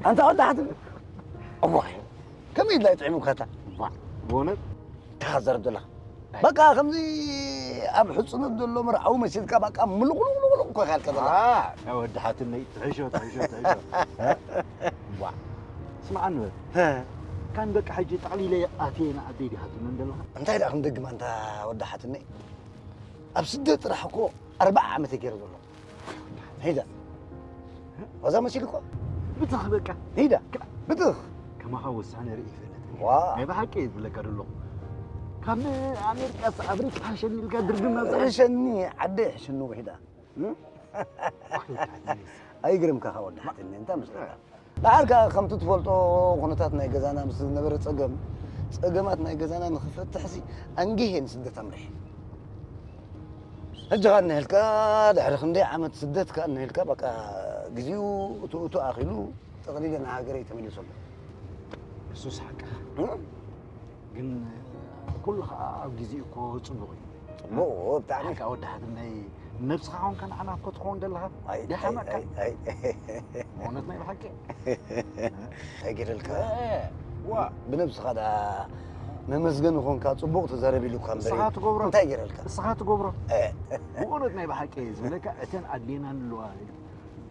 ኣንታ ወዲ ሓትነይ። እዋይ፣ ከመይ ኢላ ይጥዕሙካታ? እዋ፣ ብእውነት? ተኻዘርብ ዘለኻ። ኣይ። በቃ ከምዚ ኣብ ሕጽኖት ዘሎ መርዓዊ መሲልካ በቃ ምሉቕ፣ ምሉቕ፣ ምሉቕ፣ ምሉቕ እኮ ኢኻ ኢልካ ዘለኻ። ኣ፣ ያ ወዲ ሓትነይ፣ ትሕሾ፣ ትሕሾ፣ ትሕሾ። እ? እዋ፣ ስምዓኒ በል። እ። ካን በቃ ሕጂ ጠቕሊለ ኣትየ ንኣደይ ዲኻ ትብለኒ ዘለኻ? እንታይ ደኣ ክንደግም ኣንታ ወዲ ሓትነይ? ኣብ ስደት ጥራሕ እኮ ኣርብዓ ዓመት እየ ገይረ ዘለኹ። ሄዳ። ዋዛ መሲሉ እኮ። ብትኽ በቃ። ሄዳ። ብትኽ። ከማኻ ወሳነ ርኢ ይፈልጥ። ዋ። ናይ ብሓቂ እየ ዝብለካ ዘለኹ። ካብ ኣሜሪካስ ኣፍሪቃ ሕሸኒ ኢልካ ድርግም ናብ ዝሓሸኒ ዓደ ይሕሸኒ ውሒዳ። እም? ኣይግርምካ ካብ ወዲ ሓትነይ፣ እንታይ መስለካ? ደሓር ከኣ ከምቲ ትፈልጦ ኩነታት ናይ ገዛና ምስ ዝነበረ ጸገም፣ ጸገማት ናይ ገዛና ንኽፈትሕሲ ኣንጊሄ ንስደት ኣምሪሐ። ሕጂ ከኣ እንሄልካ፣ ድሕሪ ክንደይ ዓመት ስደት ከኣ እንሄልካ፣ በቃ፣ ግዜኡ እቱ እቱ ኣኺሉ ጠቕሊለ ንሃገረይ ተመሊሰ ኣለኹ። እሱስ ሓቅኻ። እም? ግን ኩሉ ኸዓ ኣብ ግዜኡ እኮ ጽቡቕ እዩ። ጽቡቕ፣ ብጣዕሚ። ሓቂ ወዲ ሓትነይ፣ ነብስኻ ኾንካ ንዓና እኮ ትኸውን ዘለኻ። ኣይ፣ ደሓመካ። ኣይ፣ ኣይ፣ ኣይ። ብእውነት ናይ ብሓቂ። እንታይ ገይረልካ? እ፣ ዋ። ብነብስኻ ደኣ መመስገኒ ኾንካ፣ ጽቡቕ ተዛረብ ኢሉካ እምበር፣ ንስኻ ትገብሮ። እንታይ ገይረልካ? ንስኻ ትገብሮ። እ። ብእውነት ናይ ብሓቂ እየ ዝብለካ፣ እተን ኣድልየና ኣለዋ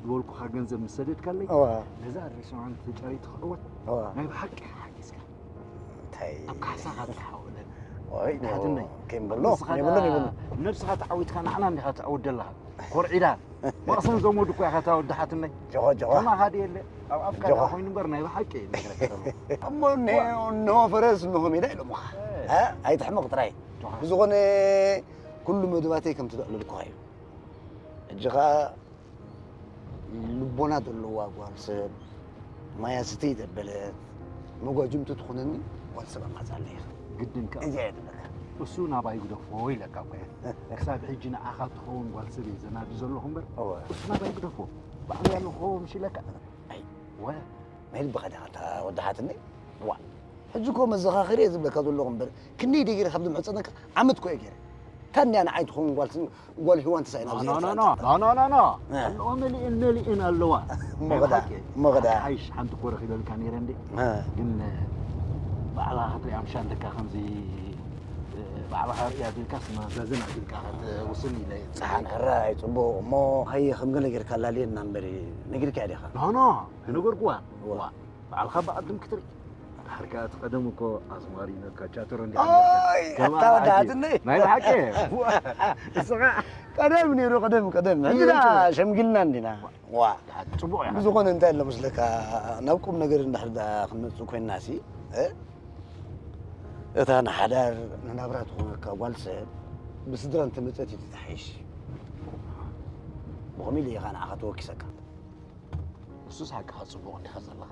ዝበልኩኻ ገንዘብ ምስ ሰደድካለይ፣ እዋ። ነዛ ሬስቶራንት ተጫሪት ትኽዕወት፣ እዋ። ናይ ብሓቂ ሓጊዝካ። እንታይ? ኣብ ካሕሳኻ ተሓውለን። ወይ፣ ድሓትነይ። ከይምበሎ፣ ንስኻ ከይምበሎ፣ ደኣ ከይምበሎ። ነብስኻ ተዓዊትካ ንዓና እንዲኻ ተዕውት ዘለኻ። ኮርዒዳ። መቕሰን ዘመዱ እኮ ኢኻ እታ ወዲ ሓትነይ። ጆኾ፣ ጆኾ። ከማኻ ድየለ? ኣብ ኣፍካ ጆኾ። ደኣ ኮይኑ እምበር ናይ ብሓቂ እየ ዝነግረካ ዘለኹ። እሞ እነ-፣ ዋ። እነሆ ፈረስ እነሆ ሜዳ ኢሎምኻ። እ። እ? ኣይትሕመቕ ጥራይ። ጆኾ። ብዝኾነ ኩሉ መደባተይ ከምቲ ዘዕለልኩኻ እዩ። ሕጂ ኸኣ ልቦና ዘለዋ ጓል ሰብ፣ ማያ ስተይ ዘበለት፣ መጓጅምቲ ትኹነኒ ጓል ሰብ ኣማጽኣለይ ኢኻ። ግድን ከኣ። እዚኣ እየ ዝብለካ። እሱ ናባይ ግደፎ ኢለካ እኮ እየ። ክሳብ ሕጂ ንዓኻ ትኸውን ጓል ሰብ እየ ዘናዲ ዘለኹ እምበር፣ እወ። እሱ ናባይ ግደፎ። ባዕሉ ያለ ክኸውን ምሽ ኢለካ። ኣይ። ወ። ናይ ልብኻ ዲኻ እታ ወዲ ሓትነይ? ዋ። ሕጂ እኮ መዘኻኸሪ እየ ዝብለካ ዘለኹ እምበር፣ ክንደይ ደጊረ ካብ ዝምሕጸነካ ዓመት እኮ እየ ገይረ። ታንያ ንዓይ ትኸውን ጓል ስኒ ጓል ሂዋን ተሳኢና ኖ፣ ኣብዚ ኖ፣ ኤርትራ ኖ፣ ኖ፣ እንተኣትያ። ኖ፣ ኖ፣ ኖ፣ ኖ። እ። ኣለዎ መሊእን መሊእን ኣለዋ። እሞ ናይ ኸዳ፣ ብሓቂ። እሞ ኸዳ። ሓይሽ ሓንቲ እኮ ረኺበልካ ነይረ እንዴ? እ። ግን፣ እ፣ ባዕልኻ ክትሪኣ ምሻ ኣለካ ከምዚ፣ እ፣ ባዕልኻ ርእያ ቢልካስ መዘዝን ኣቢልካ ክትውስን ኢለ እየ። ጸሓን ሕራይ ጽቡቕ እሞ ሃየ ከም ገለ ጌርካ ኣላልየና እምበር ነጊርካ እያ ዲኻ? ኖ፣ ኖ፣ ኣይነገርኩዋን። እዋ። ዋ፣ ባዕልኻ ብኣድም ክትርኢ። ድሓር ከኣ እቲ ቀደም እኮ ኣዝማሪኖ ካቻቶሮ እንዲኻ ኣይ፣ ነርካ። ከማኣ ኣታ ወዲ ሓቂ። ሓትነይ። ናይ ብሓቂ። እስኻ ቀደም ነይሩ፣ ቀደም፣ ቀደም። ሕጂ ነይሩ። ደኣ ሸምጊልና እንዲና። ዋ። ጽቡቕ እያ። ብዝኾነ እንታይ ኣሎ መስለካ፣ ናብ ቁም ነገር እንድሕር ደኣ ክንመጽእ ኮይንና ሲ፣ እ? እታ ንሓዳር ንናብራ ትኾነካ ጓል ሰብ ብስድራ እንተመጸት እዩ ትሓይሽ። ብኸመይ ኢለ ኢኻ ንዓኻ ተወኪሰካ? ንሱስ ሓቅኻ ጽቡቕ እንዲኻ ዘለኻ።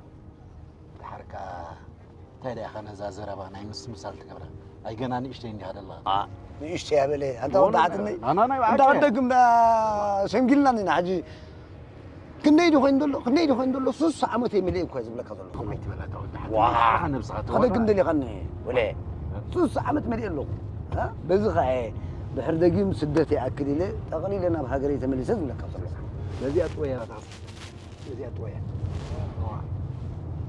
ድሓርካ እንታይ ደኣ ኢኻ ነዛ ዘረባ ናይ ምስምሳል ትገብራ? ኣይ ገና ንእሽተይ እንዲኻ ዘለኻ። ኣ፣ ንእሽተይ ኣበለ፣ ኣንታ ወዲ ሓትነይ። ና፣ ና፣ ና፣ ኣንታ ሓቂ። ወደግም ዳ ሸምጊልና እንዲና ሕጂ። ክንደይ ድዩ ኮይኑ ዘሎ? ክንደይ ድዩ ኮይኑ ዘሎ? ሱሳ ዓመት እየ መሊኤ እኮ እየ ዝብለካ ዘለኹ። ከምኡ ኣይትበል ኣንታ ወዲ ሓትነይ። ዋ። ንስኻ ነብስኻ ተዋርድ። ከደግም ደሊኻኒ፣ ወለ። ሱሳ ዓመት መሊኤ ኣለኹ። እ? በዚ ኸኣ እየ ድሕሪ ደጊም ስደት ይኣክል ኢለ ጠቕሊለ ናብ ሃገረይ ተመሊሰ ዝብለካ ዘለኹ። በዚኣ ጥወያ እዚኣ ጥወያ። ዋ።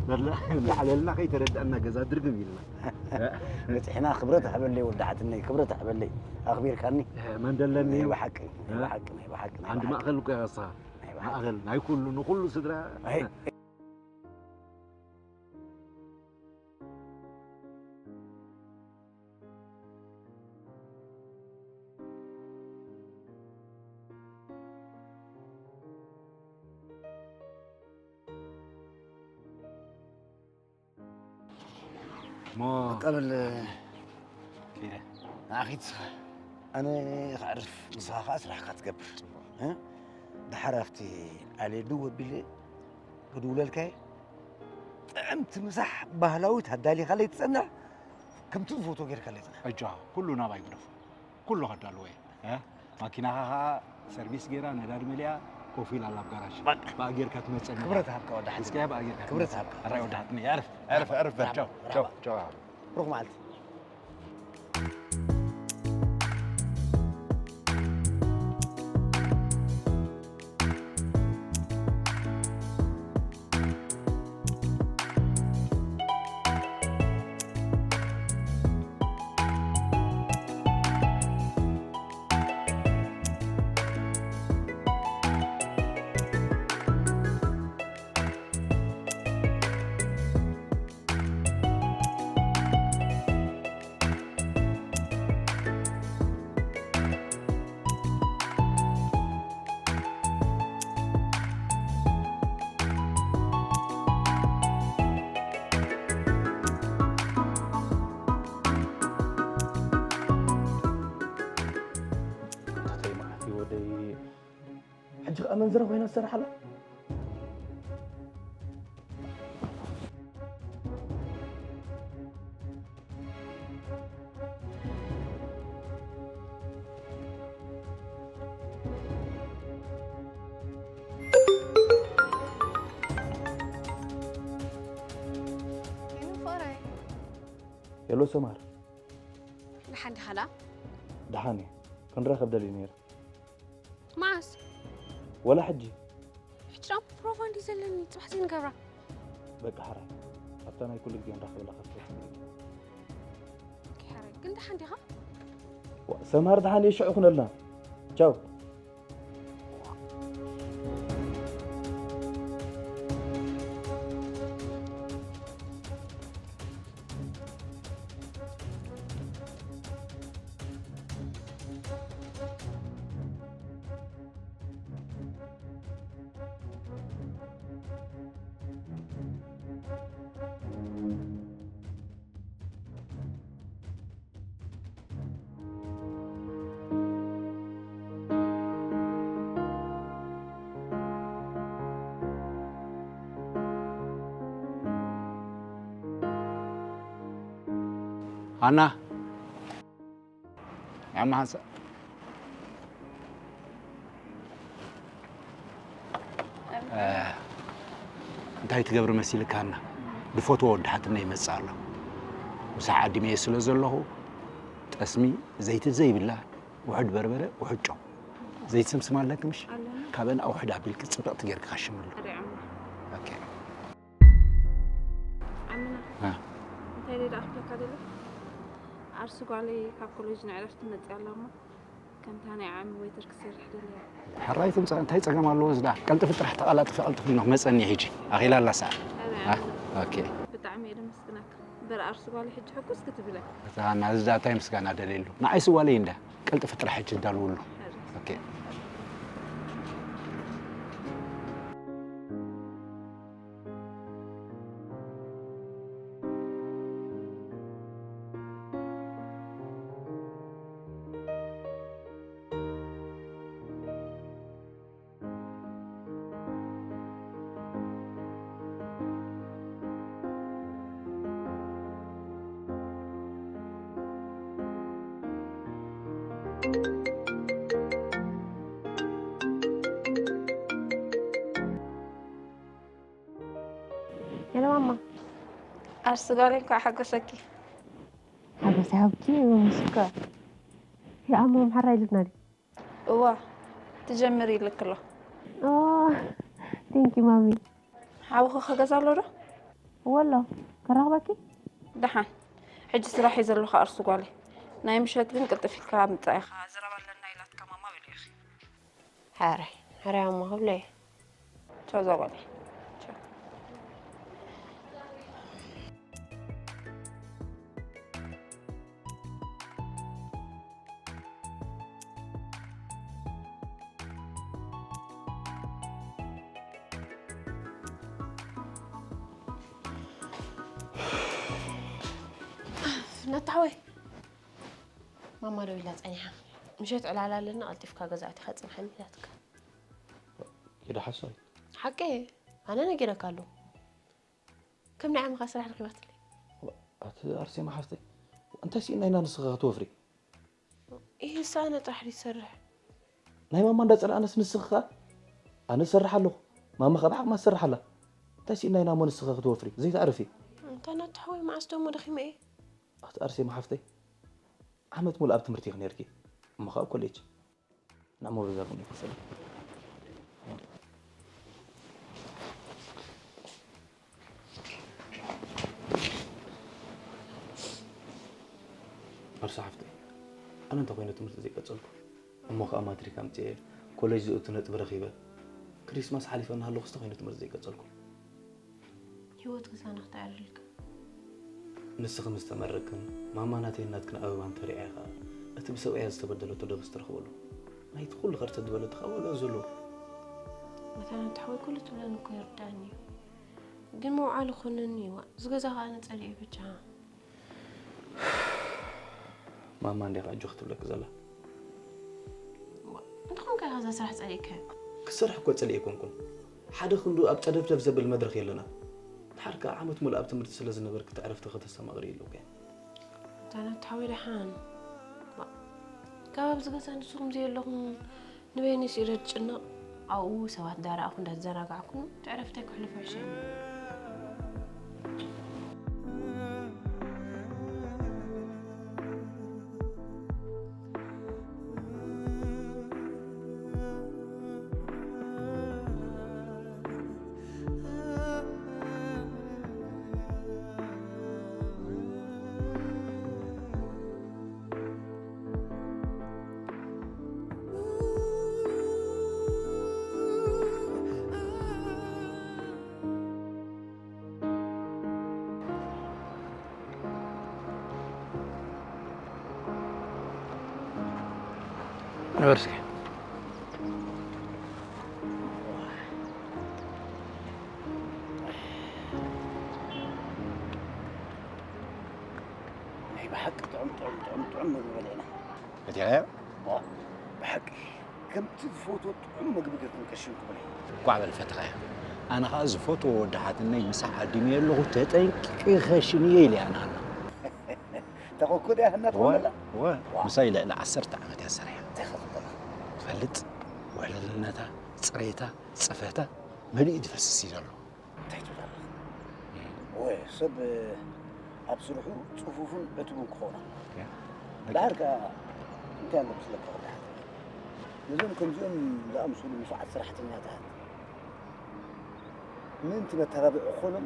በላ፣ ላዕለልና ከይተረድኣና ገዛ ድርግም ኢልና። በጺሕና፣ ክብረት ሃበለይ ወዲ ሓትነይ፣ ክብረት ሃበለይ። ኣኽቢርካኒ። እ፣ መን ደለኒ? ናይ ብሓቂ፣ ናይ እ? ብሓቂ፣ ናይ ብሓቂ፣ ናይ ዓንዲ ብሓቂ። ማእከል እኮ ኢኻ ንስኻ። ናይ ብሓቂ። ማእከል ናይ ኩሉ፣ ንኹሉ ስድራ። ኣይ። እሞ በቃ በል፣ ኪደ። ንዓኺ ትስኻ፣ ኣነ ክዕርፍ፣ ንስኻ ኸዓ ስራሕካ ትገብር። ጽቡቕ። እ? ደሓር ኣብቲ ኣልየ ደው ኣቢለ ክድውለልካ እየ። ጥዕምቲ ምሳሕ ባህላዊት ኣዳሊኻለይ ትጸንሕ፣ ከምቲ ዝፈትዎ ጌርካለይ ጽንሕ። ኣጆኻ፣ ኩሉ ናባይ ግደፎ። ኩሉ ከዳልዎ እየ። እ? ማኪናኻ ኸዓ ሰርቪስ ገይራ፣ ነዳዲ መሊኣ፣ ኮፍ ኢላ ኣላ ኣብ ጋራጅ። በቃ። ብኣ ጌርካ ትመጸኒ። ክብረት ሃብካ ወዲ ሓትነይ። እስከ ብኣ ጌርካ ክብረት ትመጸኒ። ሃብካ። ኣራይ ወዲ ሓትነይ፣ ኣዕርፍ፣ ኣዕርፍ፣ ኣዕርፍ፣ ቻው፣ ቻው፣ ቻው። ብሩኽ መዓልቲ። ሕጂ ከኣ መንዝራ ኮይና ትሰርሕ ኣላ። ሄሎ ፍቕረይ። ሄሎ ሰማር። ደሓን ዲኻ ላ? ደሓን እየ። ክንራኸብ ደልየ ነይረ። መዓስ? ወላ ሕጂ። ሕጂ ደኣ ፕሮቫ እንድዩ ዘለኒ፣ ጽባሕ ዘይንገብራ። በቃ ሕራይ። ኣብታ ናይ ኩሉ ግዜ ንራኸበላ ካፌ። ኦኬ፣ ሕራይ። ግን ደሓን ዲኻ? ዋ፣ ሰማር ደሓን እየ፣ ሽዑ ኩነልና። ቻው። ሃና፣ ያማ ሓንሳእ። እ፣ እንታይ ትገብሪ መሲልካ ሃና? ዝፈትዎ ወዲ ሓትነይ ይመጽእ ኣሎ። ምሳሕ ዓዲመዮ ስለ ዘለኹ፣ ጠስሚ፣ ዘይቲ ዘይብላ፣ ውሑድ በርበረ፣ ውሑድ ጨው። ዘይቲ ስምስም ኣለኪ ምሽ? ኣለኒ። ካብአን ኣውሕድ ኣቢልኪ ጽብቕቲ ጌርኪ ከሽምሉ። ኣረ፣ ዓሚ። ኦኬ። ዓምና፣ እ። እንታይ ደኣ ክብለካ ደለ? ዓርሲ ጓለይ ካብ ኮሌጅ ንዕረፍቲ መጽያ ኣላ እሞ፣ ከምታ ናይ ዓሚ ዌይተር ክሰርሕ ደልያ። ሕራይ ትምጻእ፣ እንታይ ጸገም ኣለዎ? ዝዳ ቀልጥፊ ጥራሕ ተቐላጥፊ፣ ቀልጥፊ ኢሉ ክመጸኒ ሕጂ። ኣኺላ ኣላ ሰዓት። ኣረ፣ እ? ዓምና። ኦኬ። ብጣዕሚ እየ ደመስግነካ። እምበር ዓርሲ ጓለይ ሕጂ ሕጉስ ክትብል እያ። እታ ናዚ ዳታ ምስጋና ደልየሉ። ንዓይሲ ጓለይ እንዳ ቀልጥፊ ጥራሕ ሕጂ እዳልውሉ። ኦኬ። ሄሎ ማማ። ዓርሲ ጓለይ እንኳዕ ሓጎሰኪ። ሓጎስ ይሃብኪ። ስኳ ይኣሞ ምሓራ ኢልና ድዩ? እዋ፣ ትጀምር ኢልክ ኣሎ። ኦ፣ ቴንኪ ማሚ። ሓውኺ ከ ገዛ ኣሎ ዶ? እዎ ኣሎ። ከራኽበኪ? ደሓን። ሕጂ ስራሕ እየ ዘለኹ ዓርሲ ጓለይ። ናይ ምሸት ግን ቅልጥፍ ኢልካ ምጻእ ኢኻ፣ ዘረባ ኣለና ኢላትካ ማማ በልዮ ኢኺ። ሕራይ፣ ሕራይ ኣሞ ክብሎ እየ። ቻው እዛ ጓለይ። ቻው። ነታ ሓወይ። ማማ ደዊላ ጸኒሓ። ምሸት ዕላል ኣለና፣ ቀልጢፍካ ገዛ ኣቲኻ ጽንሓኒ ኢላትካ። ኪዳ ሓሶት። ሓቂ፣ ኣነ ነጊረካ ኣለኹ። ከም ናይ ዓመኻ ስራሕ ረኺባትለይ። ኣቲ ኣርሴማ ሓፍተይ፣ እንታይ ስኢና ኢና ንስኻ ክትወፍሪ? ኢሂ፣ እሳ ኣነ ጥራሕ ድዩ ዝሰርሕ? ናይ ማማ እንዳጸላእናስ ንስኻ? ኣነ እሰርሕ ኣለኹ። ማማ ካብ ዓቕማ ትሰርሕ ኣላ። እንታይ ስኢና ኢና እሞ ንስኻ ክትወፍሪ? ዘይተዕርፊ። እንታ ናታ ሓወይ፣ መዓስ ደሞ ደኺመ እየ? ኣቲ ኣርሴማ ሓፍተይ፣ ዓመት ሙሉእ ኣብ ትምህርቲ ኢኺ ነይርኪ። እሞ ኸኣ ኣብ ኮሌጅ። ንዕሞ በዛ ቡን ይፈሰለ። ኣርሳ ሓፍተይ፣ ኣነ እንተ ኾይነ ትምህርቲ ዘይቀጸልኩ፣ እሞ ኸኣ ማትሪክ ኣምጺኤ፣ ኮሌጅ ዝእቱ ነጥቢ ረኺበ፣ ክሪስማስ ሓሊፈ እናሃለኹስ እንተ ኾይነ ትምህርቲ ዘይቀጸልኩ። ህይወት ክሳና ክትዕርልካ። ንስኺ ምስ ተመረቅክን ማማ ናተይን ናትክን ኣበባ እንተሪኣያ ኸኣ፣ እቲ ብሰብኣያ ዝተበደለቶ ደበስ ትረኽበሉ። ናይቲ ኩሉ ከርተት ዝበለ ተኻባቢኣ ዘሎ። መታን ኣንታ ሓወይ ኩሉ ትብለኒ እኮ ይርድኣኒ እዩ። ግን መውዓሊ ኮነኒ እዩ። እዚ ገዛ ኸኣ ኣነ ጸሊኤ በጃኻ። ማማ እንድያ ኸኣ ኣጆኺ ትብለኪ ዘላ። ዋ፣ እንተኾንካ ኢኻ እዛ ስራሕ ጸሊእካያ። ክሰርሕ እኮ ጸሊእ ኣይኮንኩን። ሓደ ክንዱ ኣብ ጸደፍደፍ ዘብል መድረኽ የለና። ድሓር ከኣ ዓመት ሙሉእ ኣብ ትምህርቲ ስለ ዝነበርኪ እቲ ዕረፍቲ ከተስተማቕሪ ኢለኩ እየ። ዳና ተሓወይ ደሓን። ዋ፣ ካብ ኣብዚ ገዛ ንስኹም ዘየለኹም ንበይነይ ስኢለ ዝጭነቕ፣ ኣብኡ ሰባት እንዳረኣኹ እንዳተዘናጋዕኩ እቲ ዕረፍተይ ከሕልፎ ይሕሸኒ። ንበር እስኪ። ናይ ብሓቂ ጥዑም፣ ጥዑም፣ ጥዑም፣ ጥዑም ምግቢ በሊዕና። ፈቲኻዮ? ዋ፣ ብሓቂ ከምቲ ዝፈትዎ ጥዑም ምግቢ ጌርኩም ቀሽምኩምለይ። እንኳዕ በል ፈተኻዮ። ኣነ ኸኣ ዝፈትዎ ወዲ ሓትነይ ምሳሕ ዓዲመዮ ኣለኹ፣ ተጠንቂቐ ክኸሽን እየ ኢለ ኣነ ሃና። ተኾኩ ድያ ሃና ወ-፣ ትኾነላ? ወ-፣ ዋ። ምሳይ ልዕሊ ዓሰርተ ዓመት እያ ሰሪሓ። እንታይ ኸ ትብለና? ትፈልጥ? ውሕልልነታ፣ ጽሬታ፣ ጽፈታ መሊኡ ዝፈስስ እዩ ዘሎ። እንታይ ትብል ኣለኻ? እም። ወይ ሰብ ኣብ ስርሑ ጽፉፍን ዕቱብን ክኸውን ኣለዎ። ያ። ደሓር ከኣ እንታይ ኣሎ ምስለካ ወዲ ሓትነይ? ነዞም ከምዚኦም ዝኣምሰሉ ንፉዓት ሰራሕተኛታት ምእንቲ መተባብዒ ክኾኖም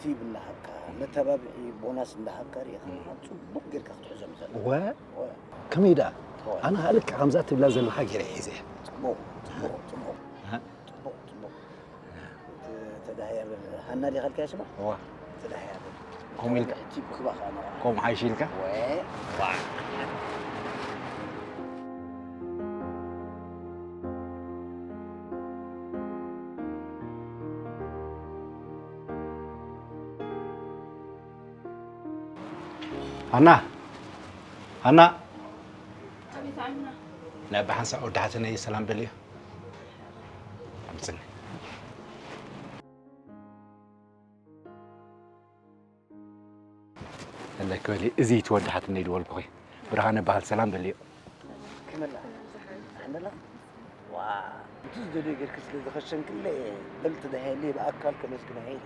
ቲብ እናሃብካ፣ መተባብዒ ቦናስ እናሃብካ ርኢኻ እም። ጽቡቕ ጌርካ ክትሕዞም እዩ ዘለካ። ወ-፣ ወ-፣ ከመይ ደኣ? ወ-፣ ኣነ ኸኣ ልክዕ ከምዛ ትብላ ዘለኻ ገይረ ሒዘ እየ። ጽቡቕ፣ ጽቡቕ፣ ጽቡቕ። ኣሃ። ጽቡቕ፣ ጽቡቕ። ተ-፣ ተዳህያ በል። ሃና ዲኻ ኢልካያ ሽማ? እዋ። ተዳህያ በል። ከምኡ ኢልካ? ቲፕ ክባኻ ኣነ። ከምኡ ሓይሽ ኢልካ? ወ-፣ ዋ። ሃና! ሃና! ኣቤት፣ ኣና። ናይ ብሓንሳእ ወዲ ሓትነይ ሰላም በልዮ። ኣምጽኒ። እለኪ በሊ፣ እዚ እቲ ወዲ ሓትነይ ዝበልኩኺ። ብርሃነ በሃል፣ ሰላም በልዮ። ከመላ? ኣንደላ? ዋ፣ እቲ ዝደልዮ ጌርኪ ስለ ዝኸሸንክለይ፣ በል ተዳህየለይ ብኣካል ከመስግና እየ።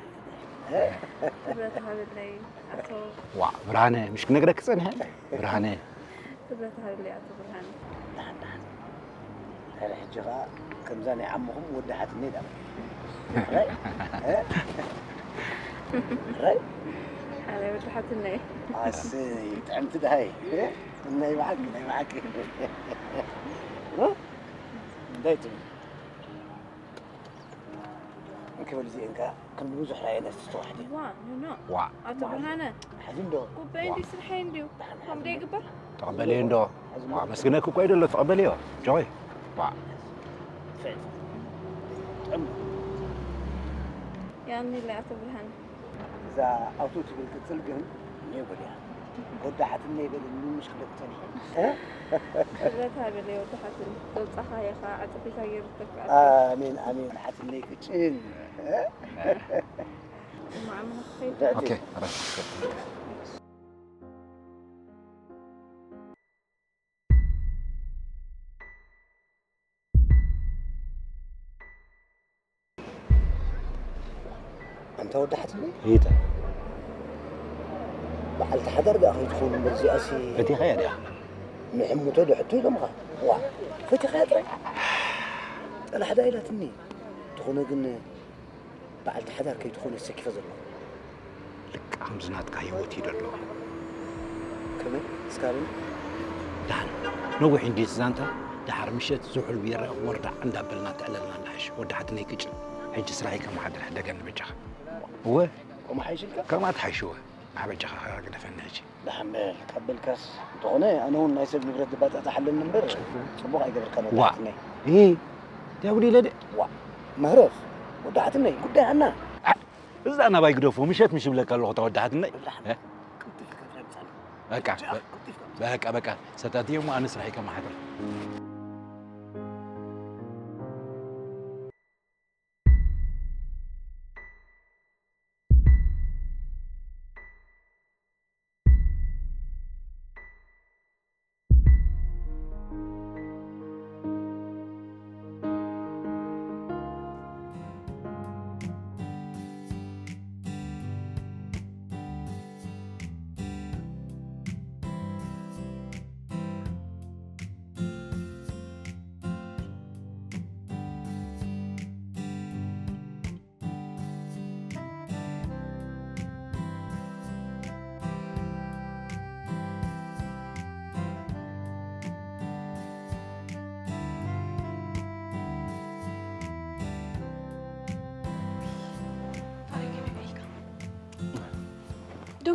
ክብረት ሃበለይ ኣቶ ዋ፣ ብርሃነ፣ ምሽ ክነግረኪ ጸኒሐ? ብርሃነ። ክብረት ሃበለይ ኣቶ ብርሃነ። ደሓን፣ ደሓን። ሕጂ ኸኣ ከምዛ ናይ ዓሞኹም ወዲ ሓትነይ ዳ። ራይ? እ? ራይ? ሓላይ ወዲ ሓትነይ። ኣሰይ፣ ጥዕምቲ ደሃይ። እ? ናይ ብሓቂ፣ ናይ ብሓቂ። እ? እንታይ ትብል? እንክብል እዚአን ከኣ ክንዲ ብዙሕ ራእየን ኣስተዋሕዲ። ዋ፣ ኖ፣ ኖ። ዋ። ኣቶ ብርሃነ። ሕዚ እንዶ። ጉባኤ ዋ። እንዲ ስርሐይ እንዲዩ። ብሓን ከም ሓዚ ደይ ግበር? ተቐበልዮ እንዶ። ሕዚ ዋ፣ እንዶ። መስግነክ እኮ እዩ ደሎ፣ ተቐበልዮ። ጆይ። ዋ። ፍዕቲ። ጥዕም። ያሚለ ኣቶ ብርሃነ። እዛ ኣውቶ ትብል ቅጽል ግን እኔ በልያ። ወዲ ሓትነይ በልኒ፣ ምሽ ክደቅ ጸኒሐ። እ? ክብረት ሃበለይ ወዲ ሓትነይ። ዘውጻኻዮ ኸኣ ዕጽፊታ ገይሩ ዝተክኣካ። ኣሜን፣ ኣሜን። ሓትነይ ቅጭን። እ? እማ ዓመና ክኸይድ። ኦኬ፣ ራይት። ኣንታ ወዲ ሓትነይ? ይታ። በዓልቲ ሓዳር ደኣ ከይትኸውን እምበር እዚኣሲ ፈቲኻያ ድያ? ንሕሙቶ ዶ ሕቶ ኢሎምኻ? ዋ፣ ፈቲኻያ ጥራይ? ጠላሕ ደኣ ኢላትኒ። እንተኾነ ግን በዓልቲ ሓዳር ከይትኾን እየ ሰኪፈ ዘለኹ። ልክዕ ከምዚ ናትካ ህይወት እዩ ደሎ። ከመይ? እስካብን? ደሓን፣ ነዊሕ እንድዩ እቲ ዛንታ፣ ደሓር ምሸት ዝሑል ቢራ ወርዳዕ እንዳበልና ተዕለልና ንሓሽ። ወዲ ሓትነይ ቅጭን፣ ሕጂ ስራሐይ ከመሓድር ሕደገኒ በጃኻ። እወ። ከምኡ ሓይሽ ኢልካ? ከምኣ ትሓይሽ እወ። ንዓ በጃኻ ግደፈኒ ሕጂ። ደሓን በል፣ ካብ በልካስ። እንተኾነ ኣነ እውን ናይ ሰብ ንብረት ዝባጻጻሕ ኣለኒ እምበር፣ ጽቡቕ ኣይገበርካን ወዲ ዋ። ሓትነይ። እ፣ እንታይ ጉድ ኢለ ድየ? ዋ፣ መህረፍ፣ ወዲ ሓትነይ፣ ጉዳይ ሃና። ኣ፣ እዚ ደኣ ናባይ ግደፎ፣ ምሸት ምሽ ይብለካ ኣለኹ፣ እታ ወዲ ሓትነይ። ብላሕ፣ እ? ቅልጥፍ ኢልካ ትረግጻለህ። በቃ፣ ጃ፣ በ-፣ ቅልጥፍ ኢልካ። በቃ፣ በቃ፣ ሰታትዮ እሞ ኣነ ስራሐይ ከመሓድር።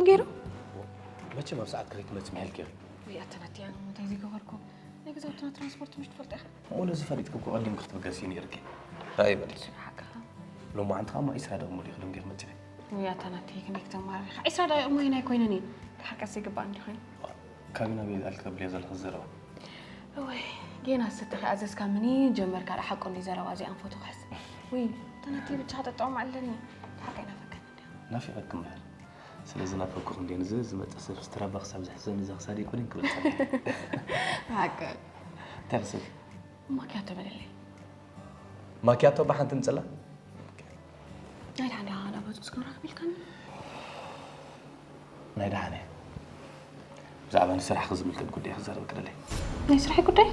ገይሩ? መቸም ኣብ ሰዓት ከይትመጽእ ምሕልኪ ኢኺ። ወይ ኣተናትያ እንታይ ዘይገበርኩ? ናይ ገዛውትና ትራንስፖርት ምሽ ትፈልጥ ኢኻ? እሞ ነዚ ፈሊጥኪ እኮ ቀዲም ክትብገሲ ነይርኪ። ራይ በሊ። ሓቅኻ። ሎማዓንቲ ከኣ እሞ ዒስራ ደቂቕ ሙሉእ ኢኺ ደንጊኺ መጺኺ። ወይ ኣተናትያ ክንደይ ክተማርር ኢኻ? ዒስራ ደቂቕ እሞ ናይ ኮይነኒ። ድሓር ቀስ ይግባእ እንዲ ኮይኑ። ካብ ናበይ ኣልኪ ተብልዮ ዘለኺ ዘረባ? ወይ ጌና ስተኺ ኣዘዝካ ምኒ ጀመርካ። ሓቁ እንዲ ዘረባ እዚኣ ንፈቱ ክሕዝ። ወይ ኣተናትያ ብቻ ጠጠዖም ኣለኒ። ድሓር ከይናፈቀኒ እንዲ። ናፊቐኪ እምበር። ስለዚ ናፈኩኺ እንዴ ንዚ ዝመጽእ ሰብ ስትራባክስ ኣብ ዝሕዘኒ እዛ ክሳደይ ኮሊን ክብል ጸኒሐ። ሓቂ። እንታይ ክሰቲ? ማኪያቶ በለለይ። ማኪያቶ ብሓንቲ ምጽላ? ናይ ደሓን ደኣ ናብ ገጹ እስከ ንራኸብ ኢልካኒ። ናይ ደሓን እየ። ብዛዕባ ንስራሕኺ ዝምልከት ጉዳይ ክዛረበኪ ደለየ። ናይ ስራሐይ ጉዳይ?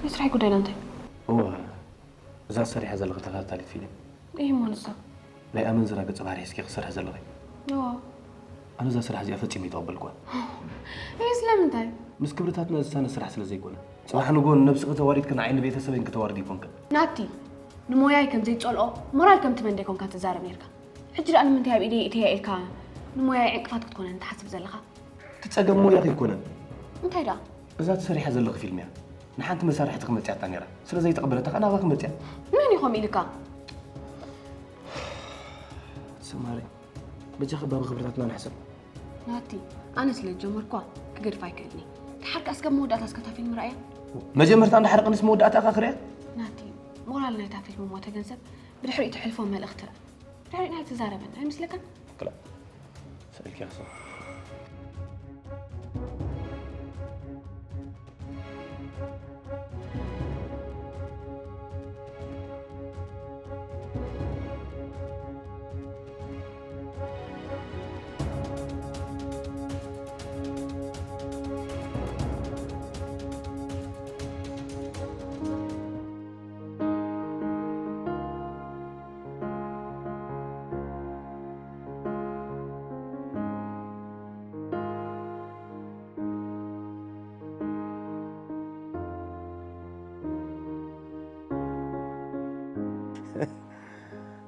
ናይ ስራሐይ ጉዳይ ና እንታይ? እወ፣ እዛ ትሰርሕያ ዘለኺ ተኸታታሊት ፊልም ይህ ሞ ንሳ? ናይ ኣመንዝራ ገጸ ባህሪ ሒዝኪ ክትሰርሒ ዘለኺ። እዎ። ኣነ እዛ ስራሕ እዚኣ ፈጺመ ኣይተቐበልኩዋን። ይህ ስለምንታይ? ምስ ክብርታትና ዝሳነ ስራሕ ስለ ዘይኮነ። ጽባሕ ንግሆ ንነብስኺ ተዋሪድኪ ንዓይ ንቤተሰበይን ክተዋርዲ ኣይኮንክን። ናቲ፣ ንሞያይ ከም ዘይጸልኦ ሞራል ከም ትመን ደይኮንካ ትዛረብ ነርካ። ሕጂ ደኣ ንምንታይ ኣብ ኢደይ እተያ ኢልካ ንሞያይ ዕንቅፋት ክትኮነኒ ትሓስብ ዘለኻ? እቲ ጸገም ሞያኺ ኣይኮነን። እንታይ ደኣ? እዛ ትሰርሕያ ዘለኺ ፊልም እያ። ንሓንቲ መሳርሕቲ ክመጽያታ ነይራ። ስለ ዘይተቐበለታ ከኣ ናባኺ መጽያ። መን እዩ ከምኡ ኢልካ? ሰማሪ፣ በጃኺ ባብ ክብርታትና ንሕሰብ። ናቲ፣ ኣነ ስለ ዝጀመርኳ ክገድፋ ኣይክእልን እየ። ድሓር ከኣ እስከ መወዳእታ እስከ እታ ፊልም ረኣያ። መጀመርታ እንድሓር ቅንስ መወዳእታ እኻ ክሪኣ። ናቲ፣ ሞራል ናይታ ፊልም እሞ ተገንዘብ፣ ብድሕሪኡ ትሕልፎ መልእኽቲ ርኣ። ድሕሪኡ ናይ ትዛረበን ኣይመስለካን? ክላ። ስእልኪ ክሰብ።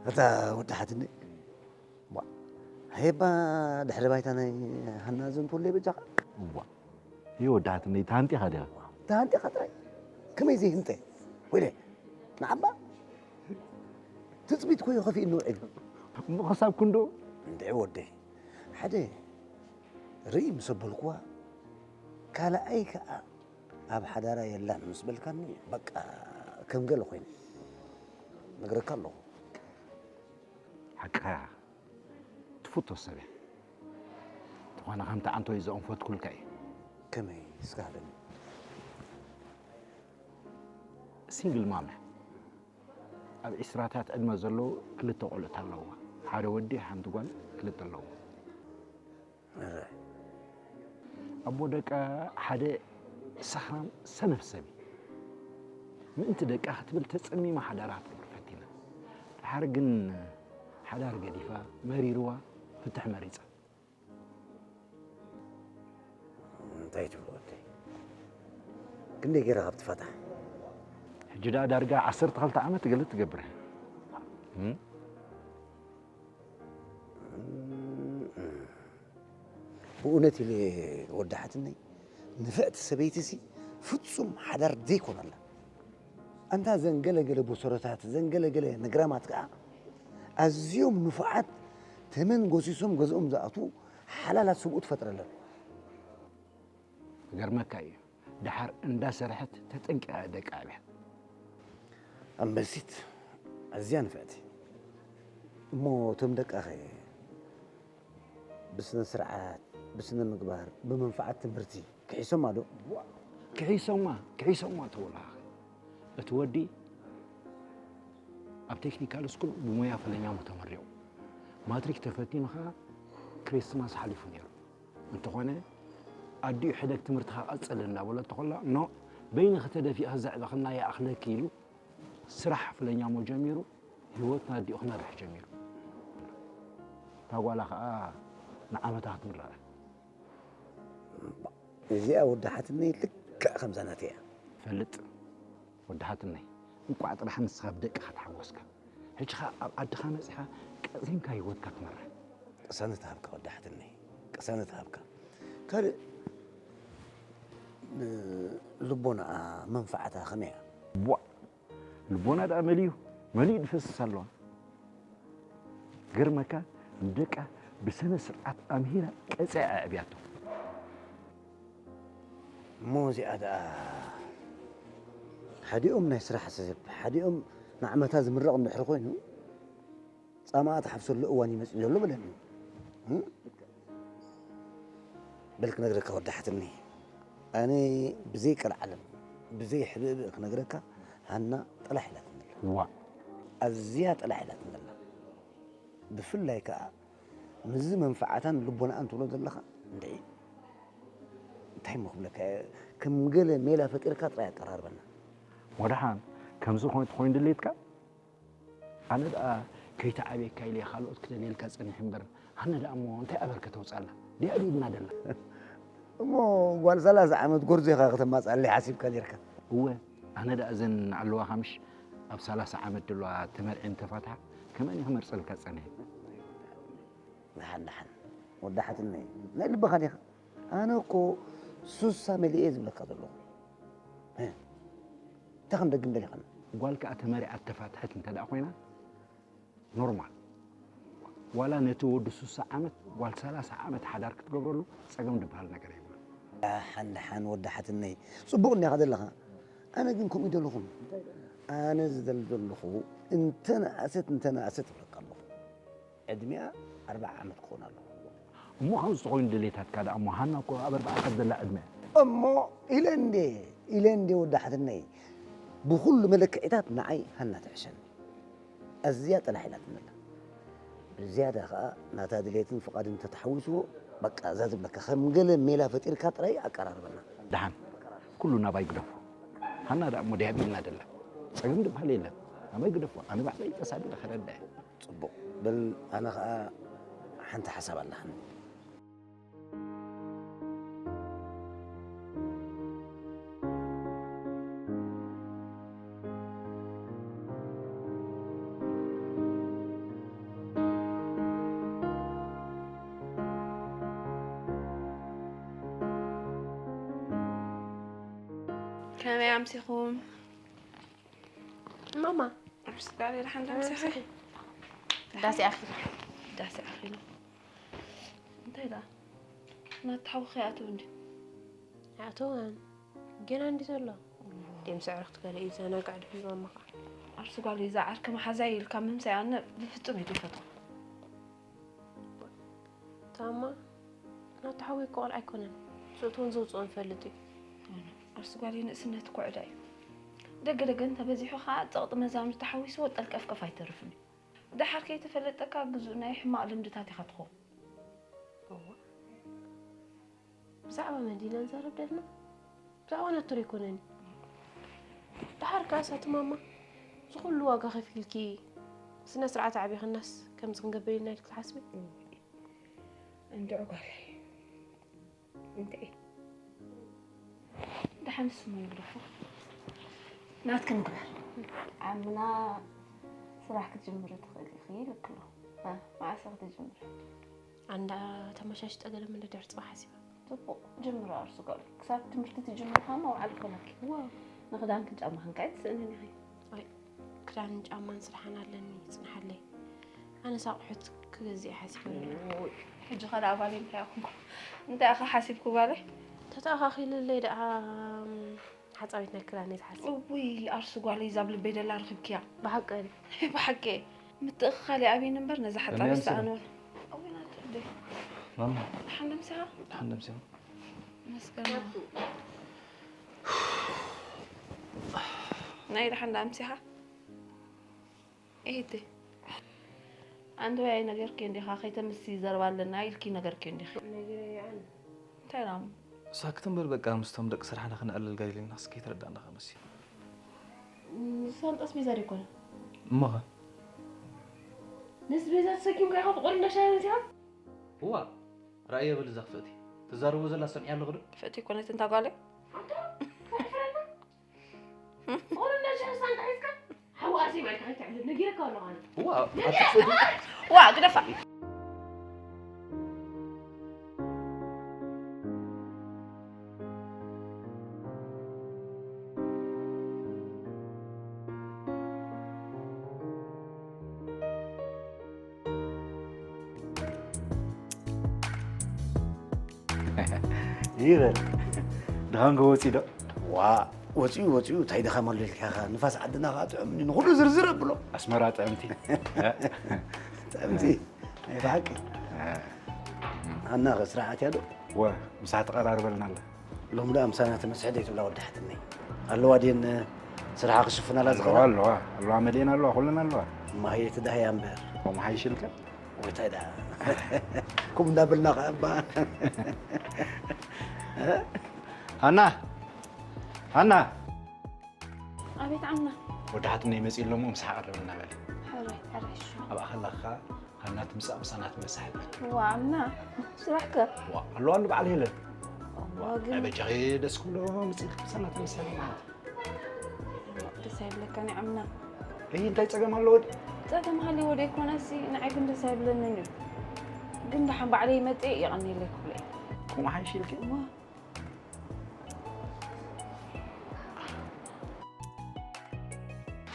እታ ወዳሓትኒ ዋ፣ ሄባ ድሕሪ ባይታ ናይ ሃና ዘንትወለይ በጃኻ። ዋ፣ ይወዳሓትኒ ታንጢኻ ዲኻ? ተሃንጢኻ ጥራይ ከመይ ዘይህንጠ ወይለ ንዓባ ትፅቢት ኮዮ ከፊእኒ ውዒሉ። እሞ ክሳብ ክንዶ? እንድዒ ወደይ ሓደ ርኢ ምስ ኣበልኩዋ ካልኣይ ከዓ ኣብ ሓዳራ የላን ምስ በልካኒ በቃ ከም ገለ ኮይነ ነግረካ ኣለኹ። ሓቅኻ ኢኻ። ትፍቶ ሰብ እያ። እንተኾነ ከምቲ ዓንቶይ ዝኣንፈትኩልካ እዩ። ከመይ እስካ ሃበኒ። ሲንግል ማም እያ። ኣብ ዒስራታት ዕድመ ዘለዉ ክልተ ቆልዑት ኣለውዋ። ሓደ ወዲ ሓንቲ ጓል ክልተ ኣለውዋ። እረ ኣቦ ደቃ ሓደ ሰኽራም ሰነፍ ሰብ እዩ። ምእንቲ ደቃ ክትብል ተጸሚማ ሓዳራ ክትገብር ፈቲና። ድሓር ግን ሓዳር ገዲፋ መሪርዋ ፍትሕ መሪጻ። እንታይ ትብሎ ወደይ? ክንደይ ገይራ ካብ ትፋታ? ሕጂ ደኣ ዳርጋ ዓሰርተ ክልተ ዓመት ገለ ትገብር። እም? ብእውነት ኢለ ወዳሓትነይ ንፍዕቲ ሰበይቲሲ ፍጹም ሓዳር ዘይኮነላ። ኣንታ ዘንገለገለ ቦሰሮታት ዘንገለገለ ነግራማት ከዓ ኣዝዮም ንፉዓት ተመን ጎሲሶም ገዝኦም ዝኣትዉ ሓላላት ሰብኡት ፈጥረለን። ክገርመካ እዩ ድሓር እንዳሰርሐት ተጠንቂቓ ደቂ ኣብያ። ኣንበሲት ኣዝያ ንፍዕቲ እሞ እቶም ደቃኸ ብስነ ስርዓት ብስነ ምግባር ብመንፍዓት ትምህርቲ ክሒሶማ ዶ? ክሒሶማ ክሒሶማ ተወላኺ እቲ ወዲ ኣብ ቴክኒካል ስኩል ብሞያ ፈለኛሙ ተመሪቑ ማትሪክ ተፈቲኑ ኸዓ ክሪስማስ ሓሊፉ ነይሩ። እንተኾነ ኣዲኡ ሕደግ ትምህርትኻ ቀጽል እንዳበለቶ ከላ ኖ በይንኺ ተደፊእኺ ዘዕበኽና ይኣኽለኪ ኢሉ ስራሕ ፈለኛሙ ጀሚሩ ህይወት ናዲኡ ክመርሕ ጀሚሩ። እታ ጓላ ኸዓ ንዓመታ ክትምረቕ እያ። እዚኣ ወዳሓትነይ ልክዕ ከምዛ ናተይ እያ። ፈልጥ ወዳሓትነይ እንቋዕ ጥራሕ ንስኻ ብደቅኻ ተሓጎስካ። ሕጂ ኸዓ ኣብ ዓድኻ መጺኻ ቀጺንካ ህይወትካ ትመርሕ። ቅሳነት ሃብካ ወዳሓትነይ። ቅሳነት ሃብካ። ካልእ፣ እ፣ ልቦናኣ መንፋዓታ ከመይ እያ? ቧዕ! ልቦና ደኣ መሊኡ መሊኡ ድፈስስ ኣለዋ። ገርመካ፣ ንደቃ ብሰነ ስርዓት ኣምሂራ ቀጺዓ ኣዕብያቶ። እሞ እዚኣ ደኣ ሓዲኦም ናይ ስራሕ ሰብ ሓዲኦም ንዓመታ ዝምረቕ እንድሕር ኮይኑ ጻማኣ ትሓፍሰሉ እዋን ይመጽእ ዘሎ በለኒ። እም? በል ክነግረካ ወዳሓትኒ ኣነ ብዘይ ቀልዓለም ብዘይ ሕብእብእ ክነግረካ ሃና ጥላሕ ኢላትኒ ኣላ። ዋእ ኣዝያ ጥላሕ ኢላትኒ ኣላ። ብፍላይ ከኣ ምስዚ መንፍዓታን ልቦናኣን ትብሎ ዘለኻ እንድዒ እንታይ እሞ ክብለካ እየ፣ ከም ገለ ሜላ ፈጢርካ ጥራይ ኣቀራርበና። ወደሓን ከምዚ ኮይኑ ትኾይን ድሌትካ ኣነ ደኣ ከይተዓብየካ ኢለ ካልኦት ክደልየልካ ጸኒሐ እምበር ሃኒ ደኣ እሞ እንታይ ኣበርከ ተውጻላ ድያ ኣብ ኢድና ደላ። እሞ ጓል ሰላሳ ዓመት ጎርዞ ኢኻ ከተማጽኣለይ ሓሲብካ ኔርካ። እወ ኣነ ደኣ እዘን ኣለዋ ካምሽ ኣብ ሰላሳ ዓመት ደለዋ ተመርዐን ተፋትሓ ከመን ክመርጸልካ ጸኒሐ። ደሓን ደሓን ወዲ ሓትነይ ናይ ልብኻ ዲኻ? ኣነ እኮ ሱሳ መሊኤ ዝብለካ ዘለኹ። እንታይ ከም ደግም ደሊኻና? ጓል ከኣ ተመሪዓ ተፋትሐት እንተ ደኣ ኮይና ኖርማል። ዋላ ነቲ ወዲ ሱሳ ዓመት ጓል ሰላሳ ዓመት ሓዳር ክትገብረሉ ጸገም ዝበሃል ነገር የብሉ። ደሓን ደሓን ወዲ ሓትነይ ጽቡቕ እንዲኻ ዘለኻ። ኣነ ግን ከምኡ ይደለኹም። ኣነ ዝደሊ ዘለኹ እንተ ነኣሰት እንተ ነኣሰት እብለካ ኣለኹ። ዕድሚኣ ኣርብዓ ዓመት ክኾን ኣለዎ። እሞ ከምዚ ተኾይኑ ድሌታትካ ደኣ እሞ ሃና እኮ ኣብ ኣርባዓታት ዘላ ዕድመ እያ። እሞ ኢለ እንዴ ኢለ እንዴ ወዲ ሓትነይ ብኹሉ መለክዒታት ንዓይ ሃና ትሕሸኒ። ኣዝያ ጠላሕ ኢላትኒ ኣላ። ብዝያዳ ኸኣ ናታ ድሌትን ፍቓድን እንተተሓዊስዎ በቃ እዛ ዝብለካ ከም ገለ ሜላ ፈጢርካ ጥራይ ኣቀራርበና። ደሓን ኩሉ ናባይ ግደፎ። ሃና ደኣ እሞ ድያ ቢልና ደላ ጸገም ዝበሃል የለን። ናባይ ግደፎ ኣነ ባዕለይ ተሳቢረ ከረዳ እየ። ጽቡቕ በል ኣነ ኸኣ ሓንቲ ሓሳብ ኣላትኒ። ከመይ ኣምሲኹም? ማማ ኣብ ስጋሪ ደሓን ዶ ኣምሲኺ? ዳሴ ኣኺሉ። ዳሴ ኣኺሉ። እንታይ ደኣ ናቲ ሓውኺ ከይኣተወ እንድዩ? ኣይኣተወን። ጌና እንድዩ ዘሎ። ደም ስዕሪ ክትገለ እዩ ዘናጋዕ ድሕሪ ማማ ከዓ። ኣርሲ ጓለይ እዛ ዓርኪ መሓዛይ ኢልካ ምምሳይ ኣነ ብፍጹም እየ ዘይፈትዎ። ታማ ናቱ ሓወይ እኮ ቆልዓ ኣይኮነን። ዘእትዎን ዘውፅኦን ይፈልጥ እዩ። ኣነ ኣርሲ ጓለይ ንእስነት እኮ ዕዳ እዩ። ደገ ደገ እንተበዚሑ ከዓ ፀቕጢ መዛኑ ተሓዊስዎ ጠልቀፍቀፍ ኣይተርፍን እዩ። ደሓር ከይተፈለጠካ ግዙእ ናይ ሕማቕ ልምድታት ኢኻ ትኸውን። እዋ ብዛዕባ መን ዲና ንዛረብ ደልና? ብዛዕባ ናቱ ዶ ኣይኮነን እዩ። ደሓር ከኣስ ኣቲ ማማ እዚ ኩሉ ዋጋ ከፊልኪ ስነ ስርዓት ኣዕቢኽናስ ከምዚ ክንገብር ኢልና ኢልኪ ትሓስቢ? እንድዒ ጓለይ እንድዒ። ደሓን ስሙ ይግደፎ ናትክን ግበር። ዓምና ስራሕ ክትጅምሪ ትኽእሊ ኢኺ ኢሉኪ ኣሎ። መዓስ ኢኺ ትጅምሪ? ኣንዳ ተመሻሽጠ ገለ ምንድር ጽባሕ ሓሲበ። ጽቡቕ ጅምሪ ኣርሱ ጓል ክሳብ ትምህርቲ ትጅምሪ ከኣ መውዓል ይኾነኪ። ዋው ንኽዳንክን ጫማኽን ከኣ ኣይትስእንን ኢኺ። ኣይ ክዳንን ጫማን ስራሕን ኣለኒ ይጽንሓለይ። ኣነስ ኣቑሑት ክገዝእ እየ ሓሲበ ኣለኹ። ውይ ሕጂ ኸኣ ጓለይ እንታይ ኣኹንኩ? እንታይ ኢኺ ሓሲብኪ ጓለይ? ተተኣኻኺልለይ ደኣ ሓጻዊት ናይ ክዳነይ ዝሓስብ። እውይ ኣርሱ ጓለይ እዛ ኣብ ልበይ ደላ ረኺብክያ። ብሓቂ ድዩ? ብሓቂ ምትእኽኻለይ ኣብይኒ እምበር ነዛ ሓጻዊት ኣምሲኻ። ሰኣንወን። እውይ ናቱ እንዴ ማማ ደሓን ደምሲኻ? ደሓን ደምሲኻ። መስገን ናይ ደሓን ደኣ ኣምሲኻ? ኢሂቲ ኣንቲ ወይ ኣይነገርክዮ እንዲኻ ከይተምሲ ዘረባ ኣለና ኢልኪ ነገርክዮ እንዲኺ። ነጊረዮ ኣነ። እንታይ ኢላ እሞ? ሳክት እምበር በቃ ምስቶም ደቂ ስራሕና ክነዕልል ጋይለናስ ከይተረዳእናኻ መሲሉ። ንሳንጣ ኣስቤዛ ዶ ኣይኮነን? እሞኸ? ነስቤዛ ተሰኪምካ ኢኻ ብቑሪ እንዳሻሂ መጺኻ? እዋ ራእየ በል እዛ ክፍእቲ ትዛረቦ ዘላ ሰሚዐ ኣለኹ ዶ? ክፍእቲ ኣይኮነትን እታ ጓለይ። ኣንታ ተሕፍረና። ኦሮምና ሽሕሳን ተሒዝካ ሓዊ ኣርሴማ ኢልካ ከይትዕብድ ነጊረካ ኣለኹ ኣነ። ዋ፣ ነጊረ! ኣትፍእዱ። ዋ፣ ግደፋ። ይበል። ድኻም ከ ወፂኡ ዶ? ዋ፣ ወፂኡ፣ ወፂኡ፣ እንታይ ድኻም ኣሎ ኢልካ ኢኻ? ንፋስ ዓድና ኸዓ ጥዑምኒ፣ ንኹሉ ዝርዝር ኣብሎ። ኣስመራ ጥዕምቲ። ጥዕምቲ፣ ናይ ብሓቂ። ሃና ኸ ስራሕ ኣትያ ዶ? ወ፣ ምሳሕ ትቐራርበልና ኣላ። ሎም ደኣ ምሳና ትመስሕ ደይ ትብላ ወዲ ሓትነይ። ኣለዋ ድየን ስራሓ ክሽፍናላ ኣለዋ፣ ዝኽእላ? ኣለዋ፣ ኣለዋ፣ መሊኤን ኣለዋ፣ ኩለን ኣለዋ። እማ ሃየ ትዳህያ እምበር። ከምኡ ሓይሽ ኢልካ? ወይ እንታይ ደኣ? ኩም እንዳበልና ኸዓ እባ። ሃና! ሃና! ኣቤት ዓምና። ወዲ ሓትነይ መጺኡ ኣሎ እሞ ምሳሕ ቀርብ እናበለ። ሕራይ፣ ሕራይ፣ እሺ። ኣብኣ ከለኻ ሃና ትምጻእ ምሳና ትመሳሕ። ዋ፣ ዓምና፣ ስራሕ ከ? ዋ፣ ኣለዋ ኣሎ በዓል ሄለን። እዋ፣ ዋ፣ ግን ናይ በጃኺ ደስ ክብሎ መጺኡ ምሳና ትመሳሕ ማለት እዩ። ደስ ኣይብለካን እዩ ዓምና። እይ፣ እንታይ ጸገም ኣለዎ? ጸገም ሃልይዎ ደይኮነሲ፣ ንዓይ ግን ደስ ኣይብለንን እዩ። ግን ደሓን ባዕለይ ይመጽእ እየ፣ የቐንየለይ ክብሎ እየ። ከምኡ ሓይሽ ኢልኪ? እዋ።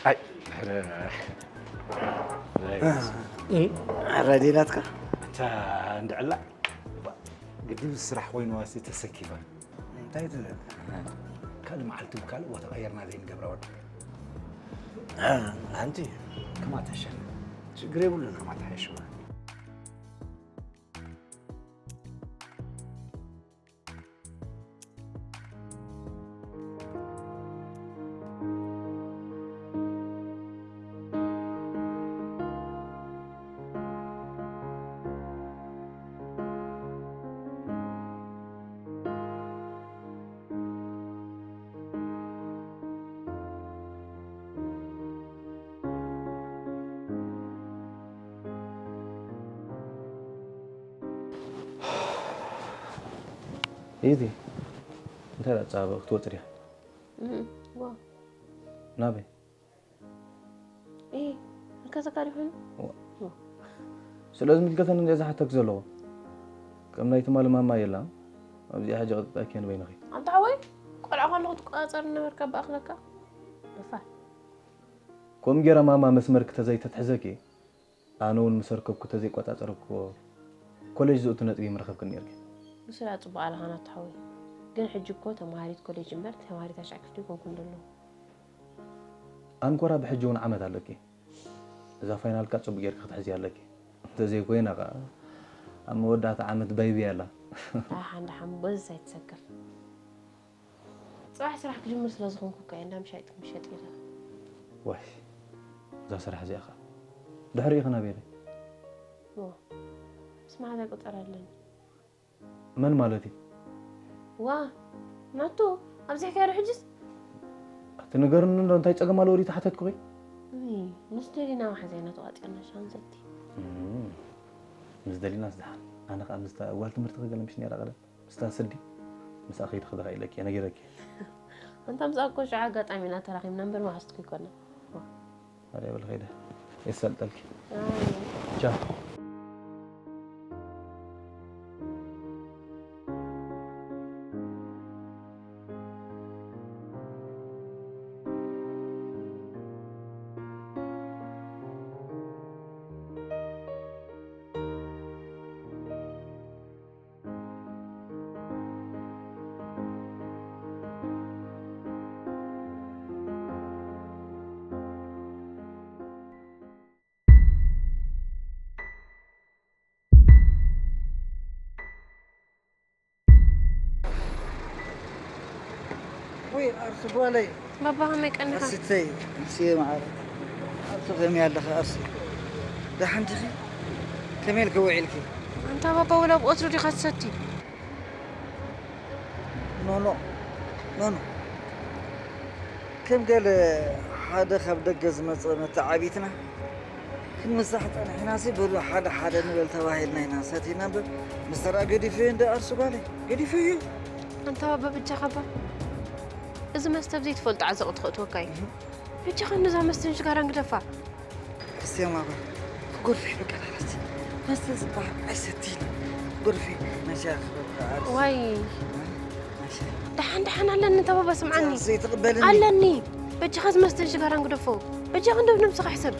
ኣይ፣ ሕረ-፣ ሕረ ዲላትካ? እታ እንድዕላ ግድብ ስራሕ ኮይንዋሲ ተሰኪፋ። እንታይ ትብል? ካልእ መዓልቲ ብካልእ ቦታ ቀየርና ዘይንገብራ ወዲ። ሓንቲ። ከማተሸን። ችግር የብሉን። ከማተሐሽዋ። ኢዚ፣ እንታይ ደኣ ጻብእ ክትወጽእ ዲኻ? እም፣ ዋ። ናበይ? ኢ፣ ንከዘካ ዲኾን? ዋ። ዋ። ስለ ዝምልከተኒ እንደ ዝሓተክ ዘለዎ። ከም ናይ ትማሊ ማማ የላ፣ ኣብዚኣ ሕጂ ቀጥታ እኪ ንበይንኺ። ኣንታ ሓወይ፣ ቆልዓ ከለኹ ትቆጻጸር ነበርካ ብኣኽለካ። ደፋር። ከምኡ ጌራ ማማ መስመርኪ ተዘይተትሕዘኪ፣ ኣነ እውን ምስ ኣርከብኩ ተዘይቆጻጸርክዎ፣ ኮሌጅ ዘእቱ ነጥቢ ምረኸብክን ኔርኪ። ንሱ ደኣ ጽቡቕ ኣለኻ ናቱ ሓወይ። ግን ሕጂ እኮ ተማሃሪት ኮሌጅ እምበር ተማሃሪት ኣሽዓ ክፍሊ ኣይኮንኩን ዘለኹ። ኣንኮራ ብሕጂ እውን ዓመት ኣለኪ። እዛ ፋይናልካ ጽቡቕ ጌርኪ ክትሕዝያ ኣለኪ። እንተዘይኮይና ኸኣ ኣብ መወዳእታ ዓመት ባይብያ ኣላ። ደሓን ደሓን በዚ ኣይትሰከፍ። ጽባሕ ስራሕ ክጅምር ስለ ዝኾንኩ እኮ እየ እንዳ ምሻጥ ምሸጥ ኢለ። ዋይ፣ እዛ ስራሕ እዚኣ ኸኣ ድሕሪኡ ኸ ናበይ ኢኺ? እዎ፣ ምስ መሓዛይ ቁጸር ኣለኒ። መን ማለት እዩ? ዋ፣ ናቱ፣ ኣብዚሕካዮ ዶ ሕጅስ? ኣቲ ንገርኒ እንዶ፣ እንታይ ጸገም ኣለዎ ድዩ ተሓተትኩኺ? እይ፣ ምስ ደሊና መሓዛይ ናቱ ቃጺርና ሻሂ ንሰቲ። እም፣ ምስ ደሊናስ ደሓን። ኣነ ኸኣ ምስታ ጓል ትምህርትኺ ገለ ምሽ ነይራ ቀደም። ምስታ ስዲ፣ ምስኣ ከይድኺ ደኻ ኢለኪ እየ ነጊረኪ። ኣንታ ምስኣ እኮ ሽዑ ኣጋጣሚ ኢና ተራኺብና እምበር መሓዙትኪ ኣይኮናን። ኣረ በል ኸይደ የሳልጠልኪ። ኣይ። ቻው። ወይ ኣርሲ ጓለይ። ባባ ከመይ ቀኒኻ? ኣርሲተይ፣ ኣርሲየ መዓረ። ኣርሲ ከመይ ኣለኻ ኣርሲ? ደሓን ዲኺ? ከመይ ኢልኪ ውዒልኪ? ኣንታ ባባ ወላ ብወትሩ ዲኻ ትሰቲ? ኖኖ፣ ኖኖ። ከም ገለ ሓደ ካብ ደገ ዝመጸ መተዓቢትና ክንምሳሕ ጸኒሕናሲ፣ በሉ ሓደ ሓደ ንበል ተባሂልና ኢና ሰቲና እምበር፣ ምስ ተራ ገዲፈዮ እንደ ኣርሱ ጓለይ፣ ገዲፈዮ። ኣንታ ባባ በጃኻ እባ፣ እዚ መስተ ብዘይትፈልጦ ዓዘቕቲ ከእትወካ እዩ። እህ። በጃኻ ነዛ መስተ ንሽጋራን ግደፋ። ክርስቲያን ማማ፣ ክጎርፍ ይብቃ ማለት። መስተ ዝበሃል ኣይሰቲን። ክጎርፍ እዩ። ናይ ሻሂ ክበካ ኣርሲ። ዋይ። ናይ ሻሂ። ደሓን ደሓን ኣለኒ፣ ኣንታ ባባ ስምዓኒ። ዘይትቕበልኒ። ኣለኒ። በጃኻ እዚ መስተ ንሽጋራን ግደፎ። በጃኻ እንዶ ነብስኻ ሕሰብ።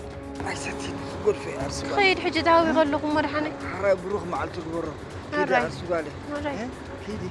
ኣይሰቲን፣ ክጎርፍ እዩ ኣርሲ ጓለይ። ክኸይድ ሕጂ ዳዊ ከለኹ እሞ ደሓነይ። ሓራይ ብሩኽ መዓልቲ ግበሮ። ኪዲ ኣራይ። ኣርሲ ጓለይ። ኣራይ። እ? ኪዲ።